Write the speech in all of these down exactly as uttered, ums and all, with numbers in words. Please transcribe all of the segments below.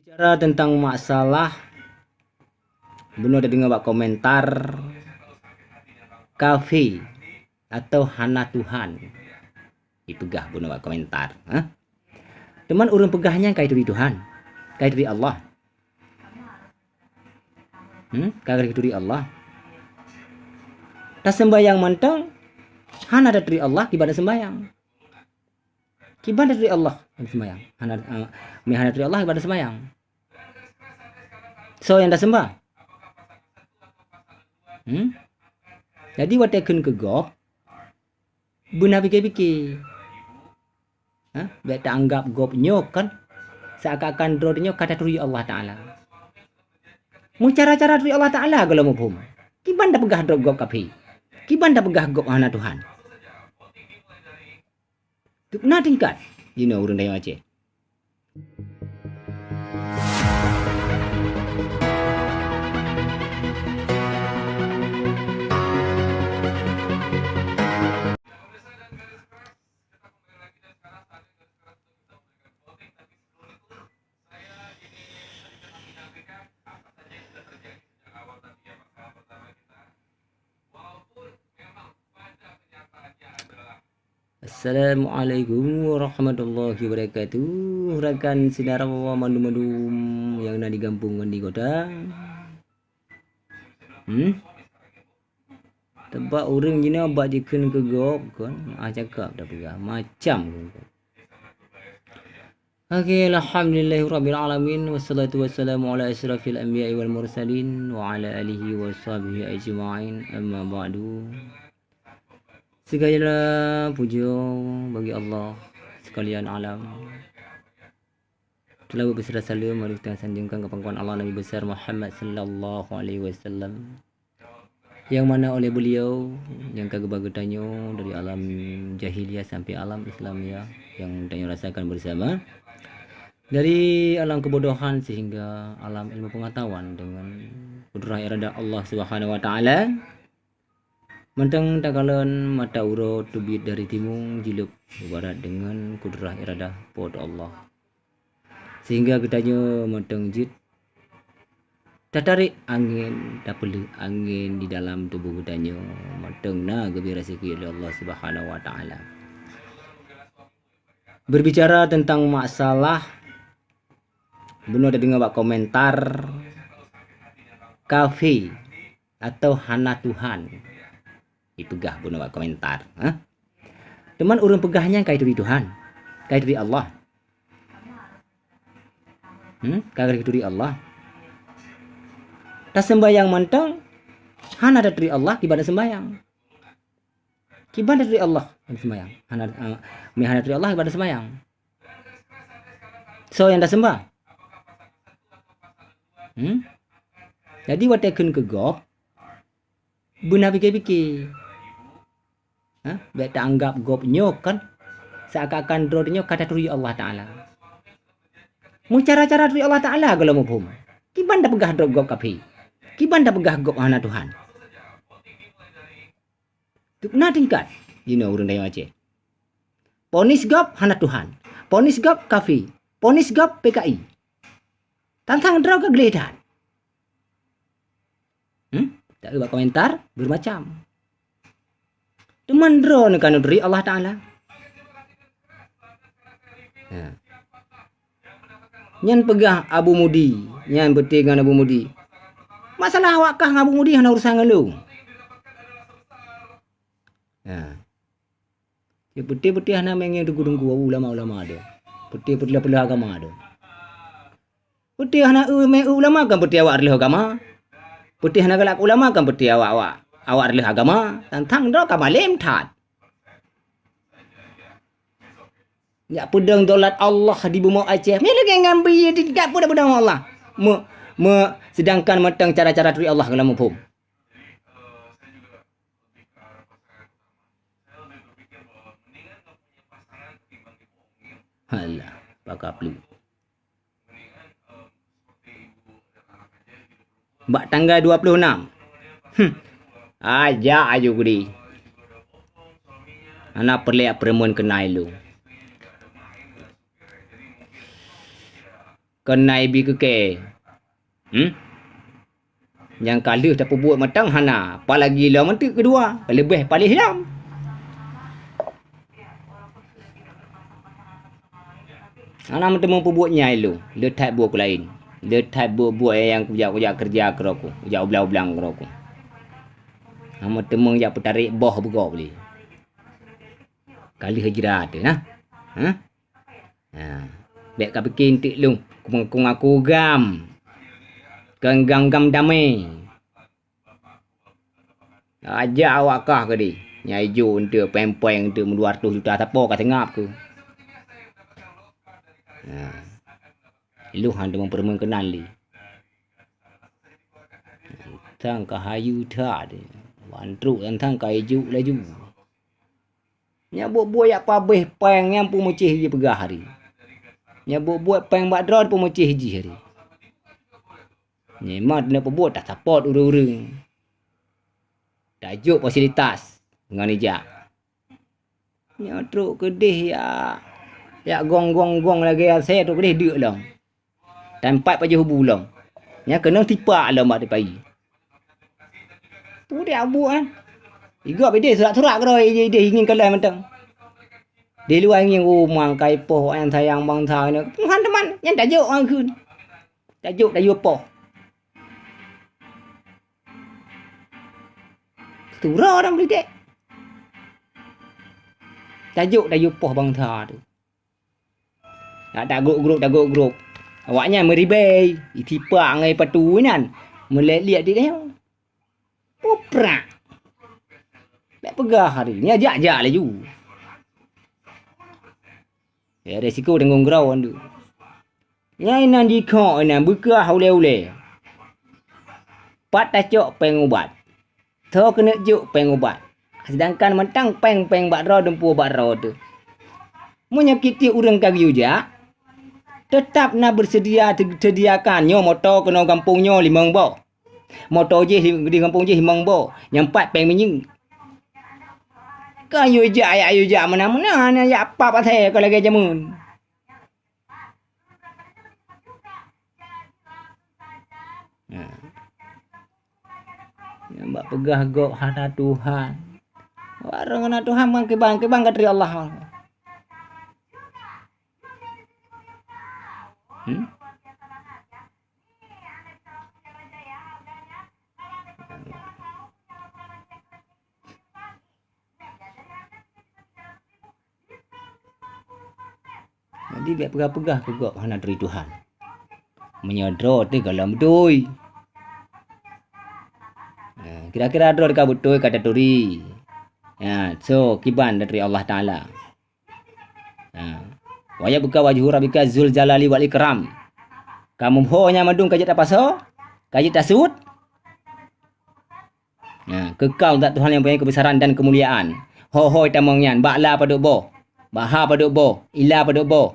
Bicara teuntang masalah, bunoe tadeungoe bak komentar, kafé atau hana Tuhan. Ipeugah bunoe bak komentar, ha? Teuma ureuëng peugah nyan ka ituri Tuhan, ka ituri Allah. Hmm? Ka ituri Allah. Taseumbayang mantong, hana taturi Allah kiban taseumbayang. Kiban taturi Allah, hana seumbayang. Hana, eh, meuhana taturi Allah, kiban taseumbayang. Soe nyang taseumba? Hmm? Jadi watée kheun keu gob, beuna pike-pike. Ha? Bék taanggab gob nyoe kan seakan-akan droe nyoe ka taturi Allah Taala. Meucara-cara turi Allah Taala gohlom muphom. Kiban tapeugah droe gob kafé? Kiban tapeugah gob hana Tuhan? Teuma na tingkat jinoe ureuëng tanyoe Aceh. Assalamualaikum warahmatullahi wabarakatuh. Rakan syedara mandum-mandum nyang na di gampông ngon di kota. Hmm? Teuma ureuëng jinoe bak jikheun keu gob kon, ah, cakap tapeugah macam kon. Oke, alhamdulillahirabbil alamin, wassalatu wassalamu ala asyrafil anbiya'i wal mursalin, wa ala alihi wa sahbihi ajma'in, amma ba'du. Segala puja bagi Allah sekalian alam. Selawat beserta salam mari kita sanjungkan ke pangkuan Allah Nabi besar Muhammad sallallahu alaihi wasallam. Yang mana oleh beliau yang ka geuba geutanyoe dari alam jahiliyah sampai alam Islamiyah yang tanyoe rasakan bersama. Dari alam kebodohan sehingga alam ilmu pengetahuan dengan kudrah iradah Allah Subhanahu wa Taala. Mantong takalon mata uroe teubiet dari timu jileueb u barat deungon kudrah iradah Po teu Allah. Sehingga geutanyoe mantong jeuet tatarek angén, tapeuleueh angén di dalam tuboh geutanyoe, mantong na geubri raseuki lé Allah Subhanahu wa Taala. Berbicara tentang masalah, bunoe tadeungoe bak komentar, kafé atau hana Tuhan. Ipeugah bunoe bak komentar, ha? Teuma ureuëng peugah nyan ka ituri Tuhan, ka ituri Allah. Hmm? Ka ituri Allah. Taseumbayang mantong, hana taturi Allah kiban taseumbayang. Kiban taturi Allah, hana seumbayang. Hana, eh, meuhana taturi Allah kiban taseumbayang. Soe nyang taseumba? Hmm? Jadi watée kheun keu gob, beuna pike-pike. Ha? Bék taanggab gob nyoe kan seakan-akan droe nyoe ka taturi Allah Taala. Meucara-cara turi Allah Taala gohlom muphom. Kiban tapeugah droe gob kafé? Kiban tapeugah gob hana Tuhan? Teuma na tingkat jinoe ureuëng tanyoe Aceh. Ponis gob hana Tuhan. Ponis gob kafé. Ponis gob P K I. Tantang droe ka gleh that. Hmm? Taeu bak komentar bermacam. Teuma droe ka neuturi Allah Taala. Ha. Nyan peugah Abu Mudi, nyan beutôi ngon Abu Mudi. Masalah awak kah ngon Abu Mudi hana urusan ngon lôn. Ha. Ya, beutôi-beutôi hana mengeng teungku-teungku ulama-ulama tu. Beutôi-beutôi peuleueh agama tu. Beutôi hana eu mé eu ulama kan beutôi awak reuloh agama. Beutôi hana galak ulama kan beutôi awak, awak, awak reuloh agama. Tantang droe ka malem that. Nyak peudong daulat Allah di bumoe Aceh. Mé lagée ngambi tingkat peudong-peudong Allah. Me, me, sedangkan mantong cara-cara turi Allah ka lom muphom. Halah, pakaplu. Bak tanggai dua ploh nam. Hmm. Aja aju gudi. Hana peureulée peureumeun keunai lôn. Kon na ibi keu kèe. Hmm? Nyang ka lheueh tapeubuet mantong hana, apalagi lom anteuk keudua, leubeh paléh lom. Hana meuteumé peubuet nyan ilôn, le that buet keu laén. Le that buet-buet nyang kujak-kujak keureuja keudroe ku, kujak ublang-ublang keudroe ku. Hana meuteumé jak peutarek boh beugob lé. Ka lheueh hijrah teuh na. Hah? Ha. Bèk ka pike eunteuk lôn, keu, keu ngaku gam. Kon gam-gam damé. Aja awak kah keudeh. Nyang ijok eunteuk, péng-péng eunteuk meudua reutôh juta, sapo ka seungab keu. Ha. Ilôn han teumé peurumeun keunan lé. Tang ka hayeue that. Ban trok tang ka ijok laju. Nyan buet-buet jak pabéh péng nyan peumeucéh jipeugah hari. Nyan buet-buet péng bak droe peumeucéh jih hari. Nyan mat na peubuet tasapot ureueng-ureueng. Tajok fasilitas ngon ijak. Nyan trok keudeh jak, jak gong-gong-gong lagèe asèe trok keudeh deuk lom. Tampat pajoh bu lom. Nyan keunong tipak lom bak teumpat. Peue dia buet, eh? Igob ideh surak-surak keudroe ideh, ideh ingin kalon mantong. Di luwa ingin, "Oh, mangkai poh nyang sayang bansa nyoe." Tuhan teuma nyan tajok ngon kheun. Tajok tayue poh. Keudroe dong beulikek. Tajok tayue poh bansa tu. Dak tagrôp-grôp, tagrôp-grôp. Awaknyan meuribèe, itipak ngon ipatu inan. Meulét-lét di nyoe. Puprak. Bèk peugah hari nyan jak-jak laju. Ya, resiko tanggong groe andu. Nyan inan jikhok inan beukeurah ulèe-ulèe. Pat tacok péng ubat. Soe keuneuk jok péng ubat. Seudangkan mantong péng-péng bak droe dumpeue bak droe teuh. Meunyoe kitiek ureueng ka geuyue jak, teutap na beuseudia, seudiakan nyoe moto keunoe gampông nyoe limong boh. Moto jih di gampông jih limong boh, nyang pat péng minyeuk. Ka yue jak, jak yue jak meunan-meunan, jak pap asèe ka lagèe jameun. Nah. Nyang bak peugah gob hana Tuhan. Barang hana Tuhan, bang kiban, kiban ka turi Allah. Hmm? Jadi, bèk peugah-peugah keu gob hana turi Tuhan. Meunyoe droe teuh gohlom beutôi. Ha, kira-kira droe ka beutôi ka taturi. Ya, so, kiban taturi Allah Taala. Ha. Wa yabqa wajhu rabbika dzul jalali wal ikram. Kamoe ho nyan mandum ka jeuet tapasoe, ka jeuet tasuet. Ha, keukal zat Tuhan nyang mempunyai keubeusaran dan keumuliaan. Ho-ho tamong nyan, bak la padub boh, bak ha padub boh, ila padub boh.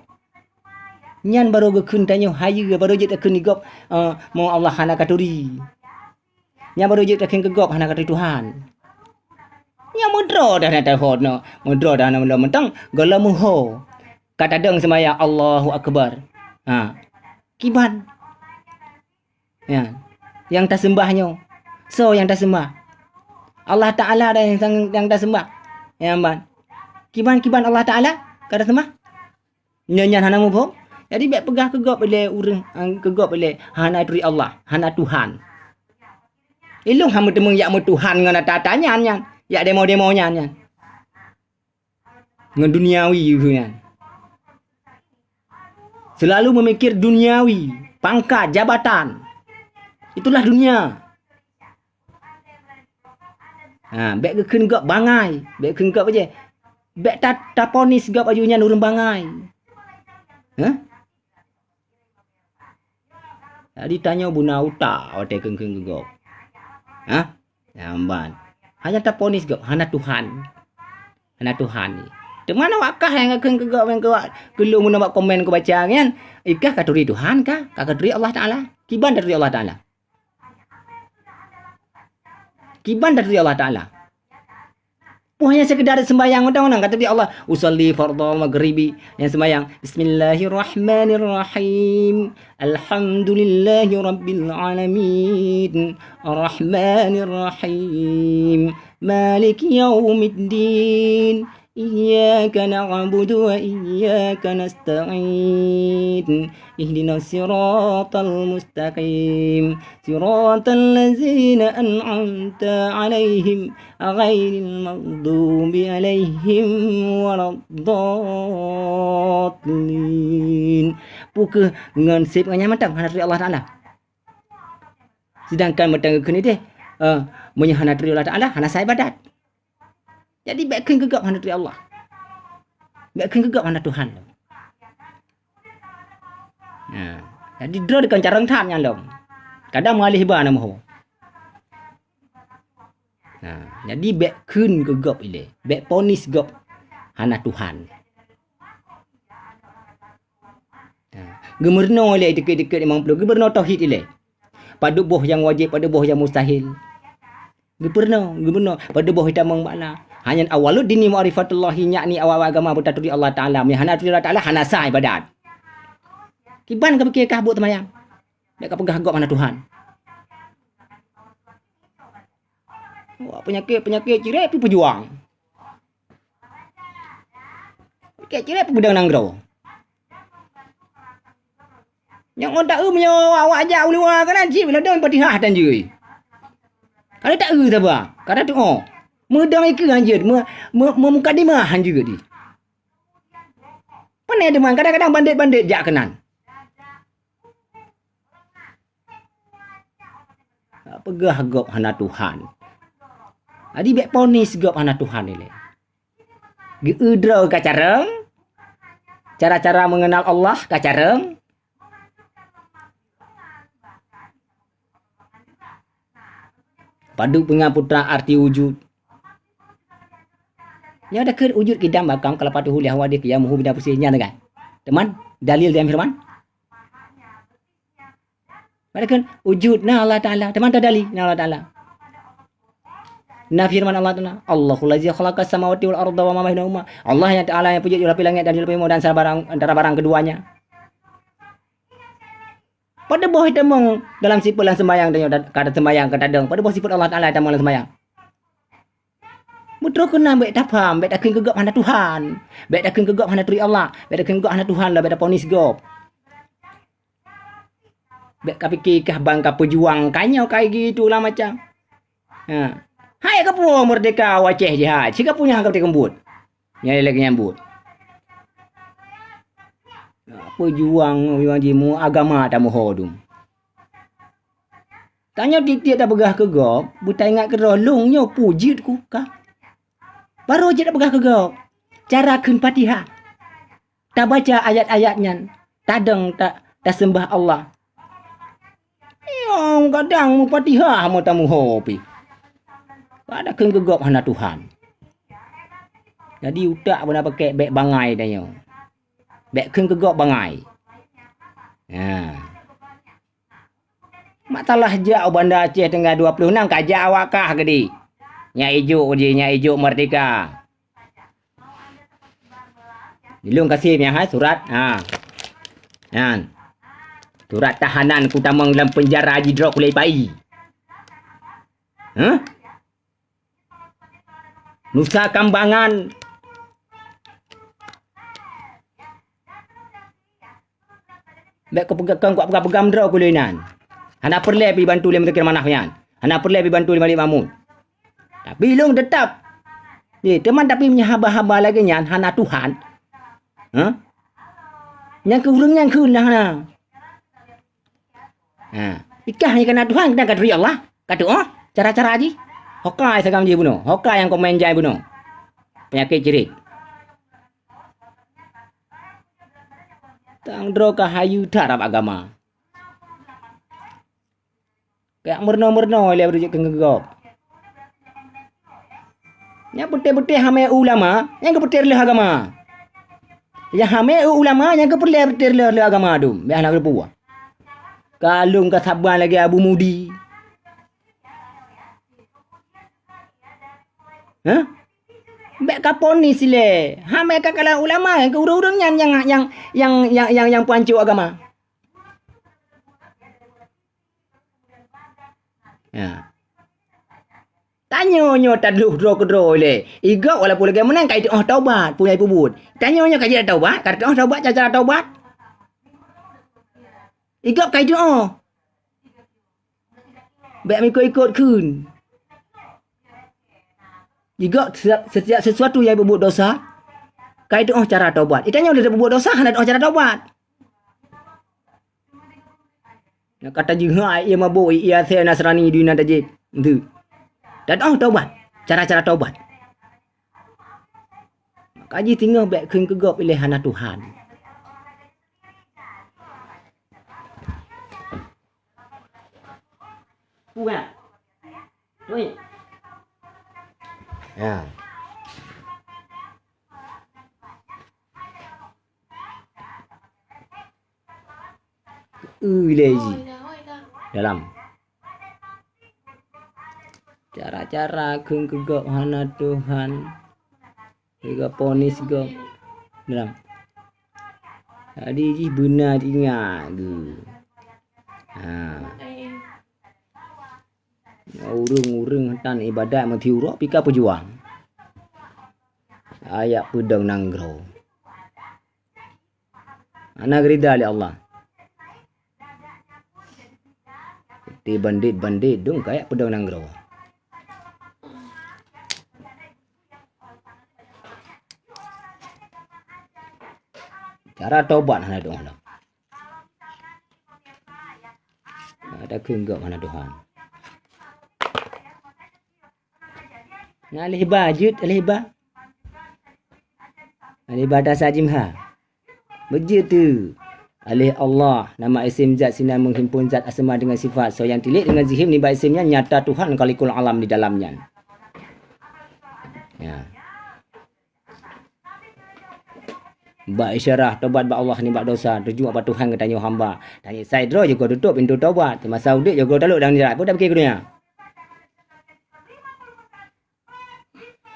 Nyan barô geukheun tanyoe hayeue, barô jeuet takheun di gob, eh, mo Allah hana katuri. Nyan barô jeuet takheun keu gob hana katuri Tuhan. Nyan meudroe dah na tahot nyoe, meudroe dah na meulom mantong, gohlom meuho. Ka tadong seumayang, Allahu Akbar. Ha. Kiban. Ya. Nyang taseumbah nyoe. Soe nyang taseumbah? Allah Taala dah nyang, nyang taseumbah. Ya, ban. Kiban-kiban Allah Taala ka taseumbah? Nyan, nyan hana muphom. Jadi, bèk peugah keu gob ilèe ureueng, keu gob ilèe hana turi Allah, hana Tuhan. Ilôn hana meuteumé jak meutuhan ngon ata-ata nyan, nyan. Jak demo-demo nyan, nyan. Ngon duniawi geuh nyan. Selalu memikir duniawi, pangkat, jabatan. Itulah dunia. Ha, bèk geukheun gob bangai, bèk geukheun gob aja. Bèk ta-, taponis gob aju nyan ureueng bangai. Hah? Jadi tanyoe beuna utak watèe kheun-kheun keu gob. Hah? Nyang ban. Hana taponis gob, hana Tuhan. Hana Tuhan. Teuma na wakah nyang kheun keu gob nyang keu, keu lôn meunyoe bak komen kubaca nyan, ikah katuri Tuhan kah? Ka katuri Allah Taala? Kiban taturi Allah Taala? Kiban taturi Allah Taala? Hanya sekedar sembahyang, undang-undang kata di Allah, "Usalli fardhal maghribi." Yang sembahyang, "Bismillahirrahmanirrahim. Alhamdulillahi rabbil alamin. Arrahmanirrahim. Maliki yaumiddin. Iyyaka na'budu wa iyyaka nasta'in. Ihdinas siratal mustaqim. Siratal ladzina an'amta 'alaihim ghairil maghdubi 'alaihim waladdallin." Peu kheueh ngon sép ngon nyan mantong hana turi Allah Taala. Sedangkan mantong keuneuk deh, eh, meunyoe hana turi Allah Taala, hana sah ibadat. Jadi bèk kheun keu gob hana turi Allah. Bèk kheun keu gob hana Tuhan. Nah, jadi droe dikon carông that nyan lom. Kadang meualéh ba na meuho. Nah, jadi bèk kheun keu gob ilèe, bèk ponis gob hana Tuhan. Nah, geumeurunoe ilèe dikeue-dikeue limong ploh, geumeurunoe tauhid ilèe. Padub boh nyang wajéb, padub boh nyang mustahil. Geupeurunoe, geupeurunoe, padub boh itamong bak na. Hanya awwaluddini ma'rifatullahi, yakni awai-awai agama beutaturi Allah Taala. Meunyo hana turi Allah Taala, hana sah ibadat. Kiban ka piké kah buet seumayang. Bèk ka peugah gob hana Tuhan. Wah, peunyakét, peunyakét cirek pih peujuang. Peunyakét cirek pih peudong nanggroe. Nyang ôn taeu meunyoe awak jak u luwa keunan cit, bila dong Fatihah tan jeuet. Kada taeu saba, kada tu'oh. Meudong ikeue hanjeuet, meu-, meu-, meumukadimah hanjeuet di. Pane teuma kadang-kadang bandét-bandét jak keunan. Peugah gob hana Tuhan. Jadi bèk ponis gob hana Tuhan ilèe. Geu-eu droe ka carông, cara-cara mengenal Allah ka carông. Padub peungan putra arti wujud. Nyoe dakeuet wujud kidam bakam kalapatuhu li hawadih qiyamuhu bina pusi nyan kan. Teuma dalil dan firman. Padahai kan wujud na Allah Taala, teuma dalil na Allah Taala. Na firman Allah Taala, "Allahul ladzi khalaqas samawati wal arda wa ma bainahuma." Allah yang Taala yang peujeuet lapis langit dan lapis bumi dan antara barang, antara barang keduanya. Padub boh itamong dalam sifeuet lam seumayang tanyoe, ka taseumbayang, ka tadong. Padub boh sifeuet Allah Taala itamong lam seumayang. Beutôi keunan bèk tafaham, bèk takheun keu gob hana Tuhan. Bèk takheun keu gob hana turi Allah. Bèk takheun keu gob hana Tuhan, lah bèk taponis gob. Bèk ka piké kah ban ka peujuang ka nyoe ka gitu lah macam. Ha. Hai ka puwoe merdeka u Aceh jih hai. Siga punya ka teukeubut. Nyang lagèe nyan buet. Ha, peujuang, peujuang jimu agama tamuho dum. Tanyoe tiep-tiep tapeugah keu gob, beutaingat keudroe lôn nyoe peue jeuet ku ka. Barô jeuet tapeugah keu gob. Cara kheun Fatihah. Tabaca ayat-ayat nyan. Tadong ta-, taseumbah Allah. Nyang kadang meufatihah meutameuho pih. Padahai kheun keu gob hana Tuhan. Jadi utak beuna pakèk bèk bangai tanyoe. Bèk kheun keu gob bangai. Ha. Mak talah jak u Banda Aceh Teungah dua ploh nam ka jak awak kah geudi. Nyak ijok jih, nyak ijok merdeka. Di lôn kasém nyan hai surat. Ha. Nyan. Surat tahanan kutamong lam peunjara jidrob ulèe pai. Hah? Nusa Kambangan. Bèk kupeugah, kon kupeugah-peugah meudroe ku lé nyan. Hana peureulèe pih bantu lé Muzakir Manaf nyan. Hana peureulèe pih bantu lé Malik Mahmud. Tapi lôn teutap. Eh, teuma tapi meunyoe haba-haba lagèe nyan hana Tuhan. Hah? Nyang keu ureueng nyan kheun lah na. Ha. Ikah nyang kana Tuhan dan ka turi Allah. Ka tu'oh cara-cara jih. Hoka sagam jih bunoe. Hoka nyang komen jai bunoe. Peunyakét cirek. Tang droe ka hayu that rab agama. Kajak meurunoe-meurunoe lé beureujeuk keu gob. Nyang putéh-putéh hamé ulama, nyang geupeutéh lé agama. Nyang hamé ulama, nyang geupeutéh lé agama dum. Biasa na geupeubuet. Ka lôn ka saban lagèe Abu Mudi. Hah? Bèk ka ponis ilèe. Hana ka kalangan ulama, keu ureueng-ureueng nyan nyang, nyang, nyang, nyang, nyang peuhanco agama. Ya. Tanyoe nyoe tadôh droe keudroe ilèe. I gob walaupun lagèe meunan ka jiteu'oh taubat, peue nyang jipeubuet. Tanyoe nyoe ka jeuet taubat, ka jiteu'oh taubat, cara-cara taubat. I gob ka jiteu'oh. Bèk meuikot-ikot kheun. I gob setiap, setiap sesuatu nyang jipeubuet desya, ka jiteu'oh cara taubat. I tanyoe lé tapeubuet desya, hana teu'oh cara taubat. Nyang ka tajeuet hai, ié mabök, ié asèe Nasrani di inan tajép. Ente. Dan oh, taubat. Cara-cara taubat. Maka jih singoh bèk kheun keu gob ilèe hana Tuhan. Pulang. Ui. Ya. Eu ilèe jih. Dalam. Cara-cara kheun keu gob hana Tuhan. Lé ka ponis gob. Dalam. Jadi jih beuna ingat geuh. Ha. Ureueng-ureueng tan ibadat meuti uroe pih ka peujuang. Kayak peudong nanggroe. Hana geurida lé Allah. Di bandit-bandit dong kayak peudong nanggroe. Cara tobat hana dong lom. Ada kheun gob hana Tuhan. Na lhèe ba jeuet, lhèe ba. Lhèe ba tasa jimha. Beujeuet teuh. Aléh Allah, nama isim zat sinan meuhimpon zat asma deungon sifat, soe nyang tilék deungon zihim nibak isim nyan nyata Tuhan Khaliqul Alam di dalam nyan. Ya. Bak isyarah tobat bak Allah nibak dosa, tuju bak Tuhan geutanyoe hamba. Tanyoe sai droe jigoe tutôp pintoe tobat, masa udép jigoe talok dan nira, peue tapike keu donya.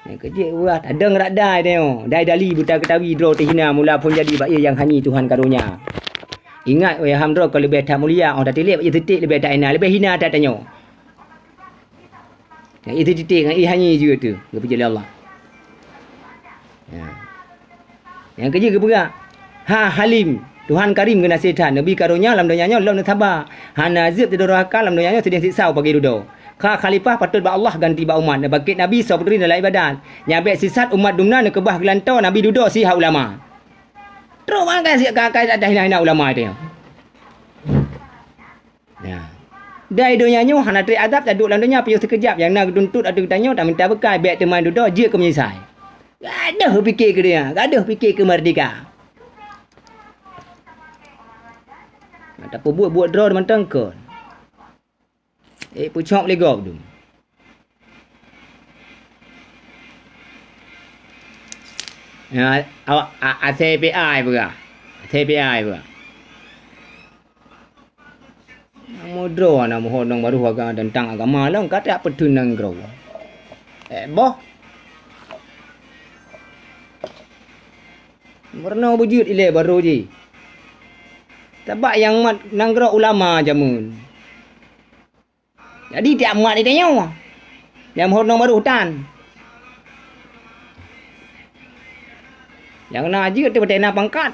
Nyang keujeuet wah tadong rak dai tanyoe, dai dali buta keutawi droe teuhina mula phon jadi bak ié nyang hanyi Tuhan karonya. Ingat wahai ham droe ka leubeh that mulia, oh tatilék bak ié teuték leubeh that hina, leubeh hina that tanyoe. Nyang ié teuteuk ngon ié hanyé jeuet teuh geupeujeuet lé Allah. Ya. Nyang keujeuet geupeugah, "Ha Halim, Tuhan Karim geunaséh that, neubi karonya lam donya nyoe lom neusaba. Hana zeuet teudurhaka lam donya nyoe seudeh siksa u pagée dudoe. Kha khalifah patot bak Allah ganti bak umat, neubangkét nabi soe peuturi dalam ibadat. Nyang bék sisat umat dumna neukeubah geulantoe nabi dudoe si ha ulama." Trok mangkai si ka ka hina-hina ulama itu nyoe. Ya. Dai donya nyoe hana trép azab taduek lam donya piôh sikeujab nyang na geutuntot ateueh geutanyoe taminta beukai bék teuma dudoe jeuet keu meunyeusai. Gadoh pike keu donya, gadoh pike keu meurdeka. Tapeubuet buet droe mantong kon. Eh, peucok lé gob dum. Ya, awak a- asai P I peugah. Asai P I peugah. Mudroe na meuhonong baru agama tentang agama lom kata peuteun nanggroe. Eh, boh. Meurunoe beujeuet ilée baru jih. Sabab nyang mat nanggroe ulama jameun. Jadi tiap mat di tanyoe nyang meuhonong baru tan. Nyang na jeuet teuh batena pangkat.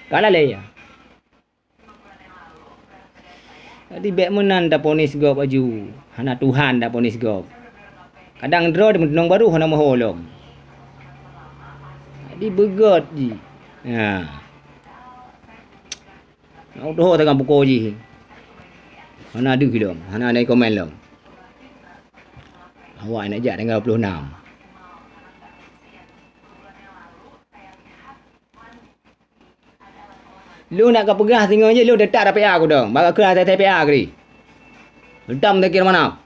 Ka lalée ya. Jadi bék meunan taponis gob aju. Hana Tuhan taponis gob. Kadang droe meuteunong baru hana meuho lom. Jadi beugöt jih. Ha. Nyang tuho teungoh pukul jih. Hana deuh lom, hana ada komen lom. Awak nak jak tanggal dua puluh enam. Lu nak ka peugah singoh jih lu teutap dapat aku dong. Bak keu até P A kri. Dendam takir mana?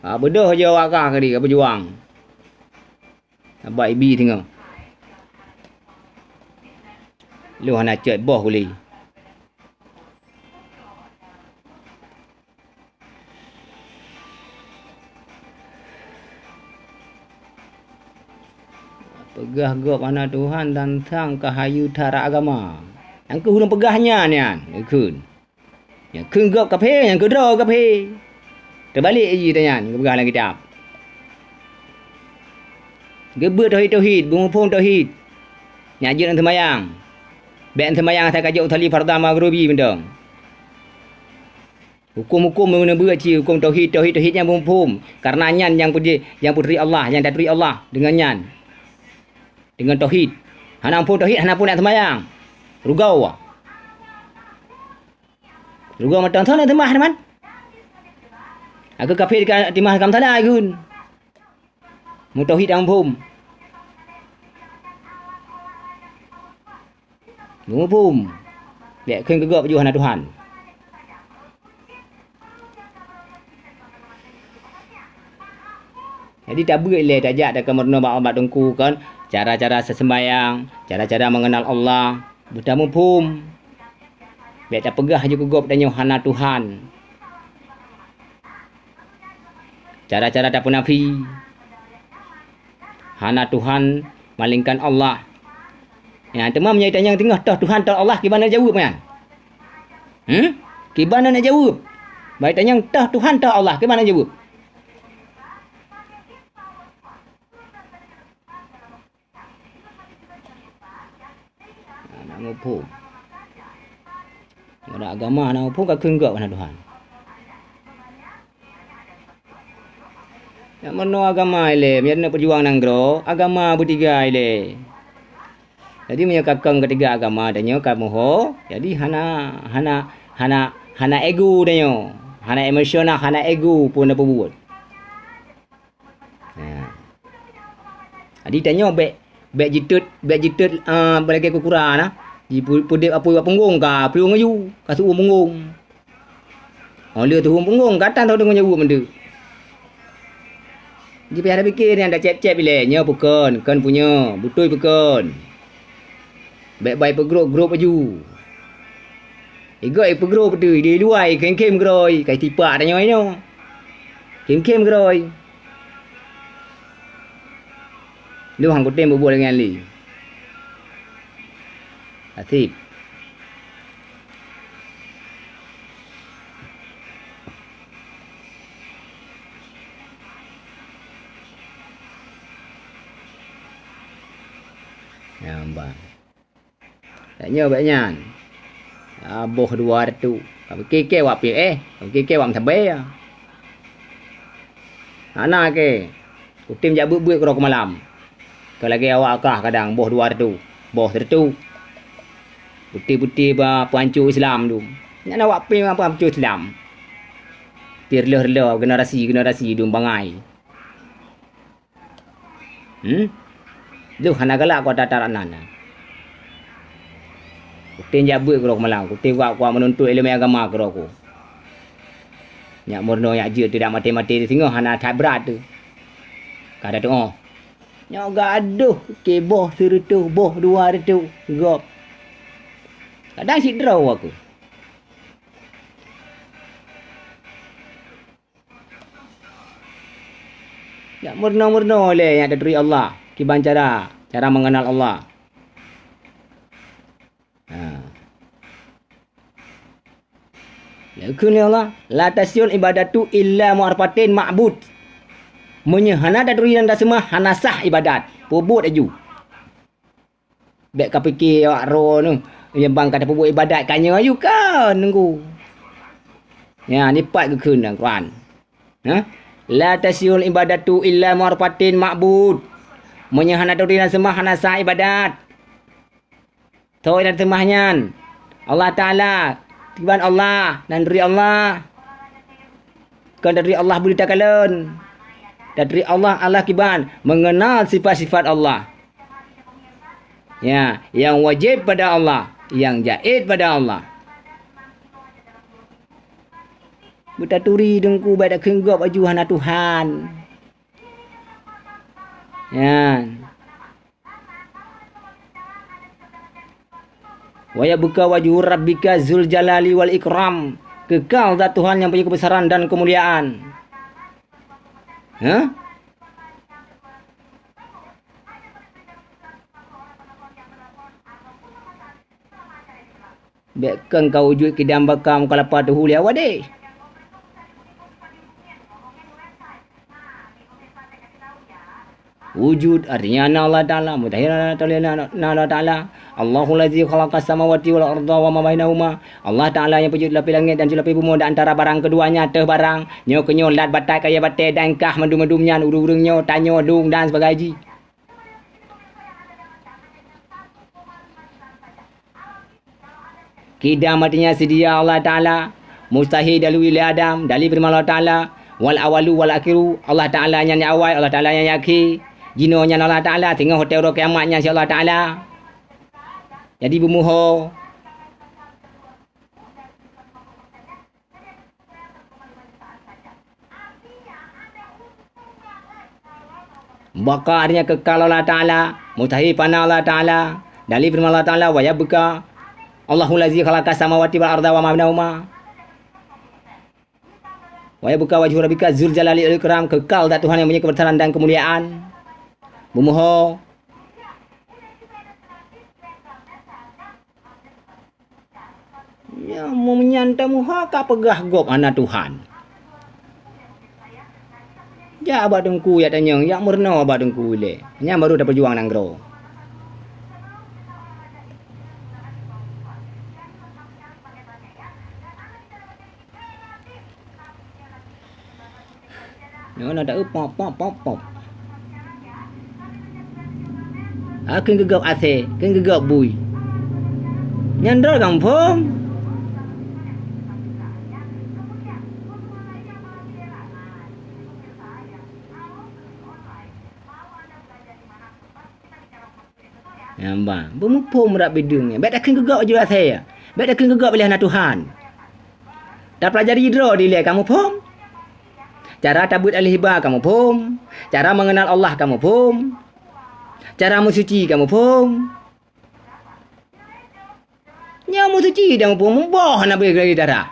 Ha, beudôh je awak kah kri ka beujuang. Saban ibi singoh. Lôn hana cot boh guli. Peugah gob hana Tuhan dan sang ka hayeue that rot agama. Nyang keuh ureuëng peugah nyan, nyan, geukheun. Nyang kheun gob kafé, nyang keudroe kafé. Teubalek jih tanyan geupeugah lam kitab. Geubeuet tauhid-tauhid, beumuphom tauhid. Nyak jeuet seumayang. Bék seumayang asai ka jok usalli fardhu maghribi mantong. Huköm-huköm meuneubeue cit huköm tauhid, tauhid, tauhid nyang beumuphom. Kareuna nyan nyang peudi-, nyang peuturi Allah, nyang taturi Allah deungon nyan. Deungon tauhid. Hana muphom tauhid, hana phon nak seumayang. Rugoe. Rugoe mantong, soe na seumah teuma? Aku kafé ka timah kam salah gun. Meutauhid nyang muphom. Muphom. Bék kheun keu gob jih hana Tuhan. Jadi tabeuet ilée tajak takeumeurunoe bak, bak teungku kon, cara-cara seuseumbayang, cara-cara meungeunal Allah, beutamuphom. Bék tapeugah ju keu gob tanyoe hana Tuhan. Cara-cara tapeunafi, hana Tuhan malaingkan Allah. Nyan teuma meunyoe tanyong teungoh toh Tuhan toh Allah, kiban na jaweueb nyan? Hmm? Kiban na jaweueb? Bak tanyong toh Tuhan toh Allah, kiban na jaweueb? Hana muphom. Ngon agama hana muphom ka kheun gob hana Tuhan. Nyak meurunoe agama ilée, meunyoe na peujuang nanggroe, agama beutiga ilée. Jadi meunyoe ka kong keutiga agama tanyoe ka muphom, jadi hana, hana, hana, hana ego tanyoe, hana emosional, hana ego pun na peubuet. Ha. Jadi tanyoe bék, bék jitot, bék jitot, ah, lagée keu kura na. Jipu-, peudeb apui bak punggong ka plueng aju, ka seu-uem punggong. Oh, lheueh seu-uem punggong ka tan teudeungoe jaweueb meunteuek. Jipayah tapike nyan tacép-cép ilée, nyoe peue kon, kon peue nyoe, beutôi peue kon. Bék bai peugrôp-grôp aju. Igoe ipeugrôp beutôi, di luwa ikhém-khém keudroe, ka itipak tanyoe inoe. Khém-khém keudroe. Lôn han kutem bubuet lagée nyan lé. Asyik. Nyan ban. Bék nyoe bék nyan. Ah, boh dua reutôh. Ka pike keu wak piep, eh, ka pike keu wak meusabe. Hana keu. Kutem jak beuet-beuet keudroe keu malam. Keu lagée awak kah kadang boh dua reutôh, boh sireutôh. Putih-putih ba peuhanco Islam tu. Nyan awak pih ba peuhanco Islam. Pih reuloh-reuloh generasi-generasi dum bangai. Hmm? Lôn hana galak kota tarat nan. Kutem jak beuet keudroe keu malam, kutem kuat-kuat meununtut iéleumé agama keudroe ku. Nyak meurunoe nyak jeuet teudak maté-maté singoh hana that brat teuh. Ka tatuoh. Nyoe gadôh keu boh sireutôh, boh dua reutôh gob. Kadang sidroe aku. Nyak meurunoe-meurunoe lé nyak taturi Allah, kiban cara, cara meungeunal Allah. Ha. Geukheun lé Allah, "La tasihhul ibadatu illa ma'rifatin ma'bud." Meunyoe hana taturi dan taseumah, hana sah ibadat. Peubuet aju. Bék kapike awak droe nyoe, nyang ban ka tapeubuet ibadat ka nyoe aju ka nunggu. Nyan, nyan pat geukheun lam Quran. Ha? "La tasihhul ibadatu illa ma'rifatin ma'bud." Meunyoe hana taturi dan seumah, hana sah ibadat. Soe nyang seumah nyan? Allah Taala. Kiban Allah, nan taturi Allah. Kon taturi Allah beurita kalon. Taturi Allah, Allah kiban, meungeunal sifat-sifat Allah. Ya, nyang wajéb pada Allah, nyang jaiz pada Allah. Beutaturi teungku, bék takheun gob aju hana Tuhan. Nyan. "Wa yabqa wajhu rabbika dzul jalali wal ikram." Keukal zat Tuhan nyang punya keubeusaran dan keumuliaan. Hah? Bék kheun ka wujud kidam baka meukalapa tuhu lé awak deh. Wujud artinya na Allah Taala, mustahil na, na, na Allah Taala. Allahul ladzi khalaqas samawati wal arda wa ma bainahuma. Allah Taala nyang peujeuet lapéh langét dan lapéh bumoe dan antara barang keduanya teuh barang. Nyoe keunyoe lat batat kayée batée dan kah mandum-mandum nyan ureuëng-ureuëng nyoe tanyoe dong dan sebagainya. Kidam artinya seudia Allah Taala, mustahil dalui lé Adam, dalih feureuman Allah Taala, wal awalu wal akhiru, Allah Taala nyan nyang awai, Allah Taala nyan nyang akhé. Jinoe nyan Allah Taala, singoh watée uroe kiamat nyan si Allah Taala. Jadi beumuho. Baqa artinya kekal Allah Taala, mustahil fana Allah Taala. Dalih feureuman Allah Taala, wa yabqa. Allahul ladzi khalaqas samawati wal arda wa ma bainahuma. Wa yabqa wajhu rabbika dzul jalali wal ikram, kekal zat Tuhan yang punya kebesaran dan kemuliaan. Beumuho. Nyoe meunyan tameuha ka peugah gob hana Tuhan. Jak bak teungku jak tanyong, jak meurunoe bak teungku ilée. Nyan baru tapeujuang nanggroe. Nyoe na taeu pop, pop, pop, pop. Ah, kheun geugob asée, kheun geugob bui. Nyan droe gampông. Nyan ban, beumuphom rab bideueng nyan. Bék takheun geugob baju asée. Bék takheun geugob ilée hana Tuhan. Tapeulajari droe dilée kamoe phom. Cara tabeuet alih iba kamoe phom. Cara mengenal Allah kamoe phom. Cara meusuci kamoe phom. Nyoe meusuci dan muphom muboh hana bri lagée dara.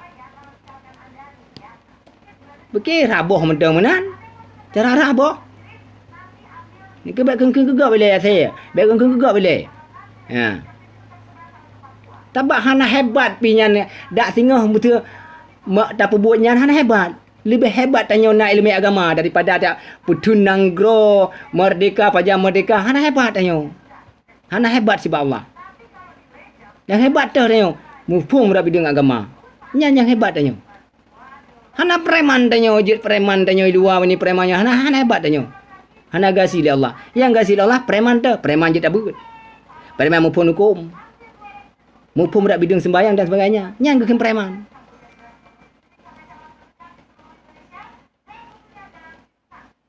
Beuke raboh mantong meunan. Cara raboh. Nike bék kheun-kheun geugob ilée asée. Bék kheun-kheun geugob ilée. Ha. Tabak hana hebat pih nyan dak singoh beutôi ma-, tapeubuet nyan hana hebat. Leubeh hebat tanyoe na iéleumé agama daripada ta-, peutheun nanggroe merdeka, pajan merdeka hana hebat tanyoe. Hana hebat sibak Allah. Nyang hebat teuh tanyoe, muphom rab bideueng agama. Nyan nyang hebat tanyoe. Hana preman tanyoe, jeuet preman tanyoe i luwa, mani preman nyoe hana, hana hebat tanyoe. Hana gasi lé Allah. Nyang gasi lé Allah preman teuh, preman jeuet tabeuet. Preman muphom huköm. Muphom rab bideueng seumbahyang dan sebagainya. Nyan geukheun preman.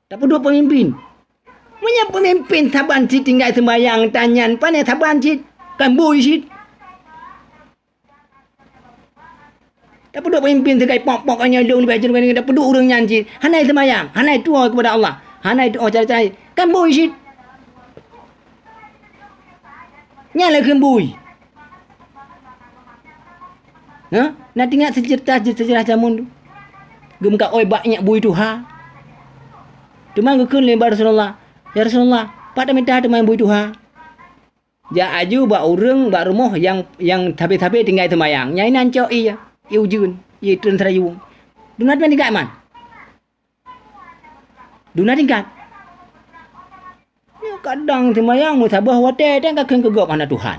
Tapeuduek peumimpin. Meunyoe peumimpin saban cit tinggai seumbahyang, tanyan pane saban cit, kan bui cit. Tapeuduek peumimpin tinggai pok-pok nyoe lôn leubeh jeuet ngon tapeuduek ureuëng nyan cit, hana seumbahyang, hana tuwoe keupada Allah, hana tuwoe cara-cara, kan bui cit. Nyan lagée bui. Nah, na teuingat seujarah, seujarah jameun tu. Geumeukat oi bak nyak bui tuha. Teuma geukheun lé bak Rasulullah, "Ya Rasulullah, pat tamita teuma bui tuha?" Jak aju bak ureuëng bak rumoh nyang, nyang sabe-sabe tinggai seumayang. Nyang inan cok ie, ie ujeuen, ie treun seurayueng. Duna teuma tingkat man. Duna tingkat. Nyoe kadang seumayang meusaboh watée dan ka kheun keu gob hana Tuhan.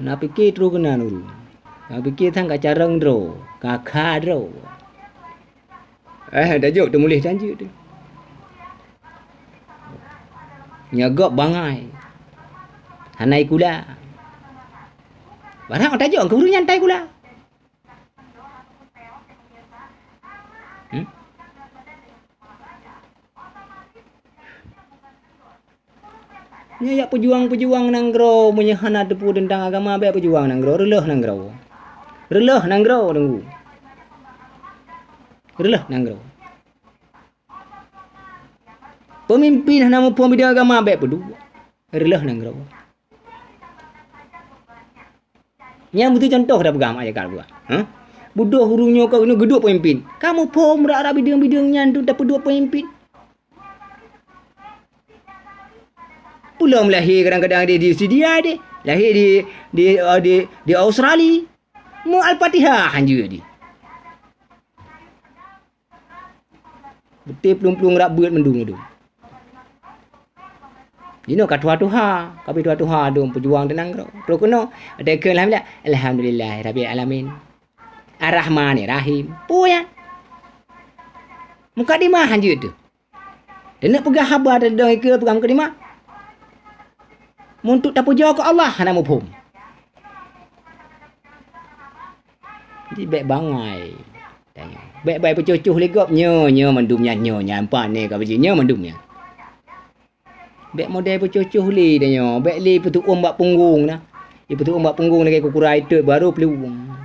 Na pike trok keunan ureuëng. Na pike sang ka carông droe, ka kha droe. Eh, tajok teumuléh tanjeuet tu. Nyoe gob bangai. Hana ikula. Barang tajok keu ureuëng nyan tai kula. Hmm? Nyoe jak peujuang-peujuang nanggroe, meunyoe hana teupeu teuntang agama, bék peujuang nanggroe, reuloh nanggroe. Reuloh nanggroe, teungku. Reuloh nanggroe. Peumimpin hana muphom bidang agama, bék peuduek. Reuloh nanggroe. Nyang beutôi contoh dah peugah mak ayah ka buah. Ha? Beudôh ureuëng nyoe ka keuneuk geuduek peumimpin. Kamoe phom rara bideueng-bideueng nyan tu tapeuduek peumimpin. Peulom lahé kadang-kadang di, di Swedia deh. Lahé di, di, eh, di, di Australia. Meu Al-Fatihah hanjeuet di. Beutôi plueng-plueng rab beuet mandum-mandum. Jinoe ka tuha-tuha, ka pi tuha-tuha dum peujuang teuh nanggroe. Trok keunoe, watèe kheun alhamdulillah, "Alhamdulillah rabbil alamin. Ar-Rahmanir Rahim." Peue nyan? Mukadimah hanjeuet teuh. Teuneuk peugah haba teuh dong ikeue peugah mukadimah. Meunyoe tapeujoe keu Allah hana muphom. Jadi bèk bangai. Tanyoe. Bèk bai peucoh-coh lé gob nyoe, nyoe mandum nyan, nyoe nyan, pane ka beuji nyoe mandum nyan. Bèk model peucoh-coh lé tanyoe, bèk lé peutu'uem bak punggong na. Ipeutu'uem bak punggong lagèe kukura itot baru peulueng.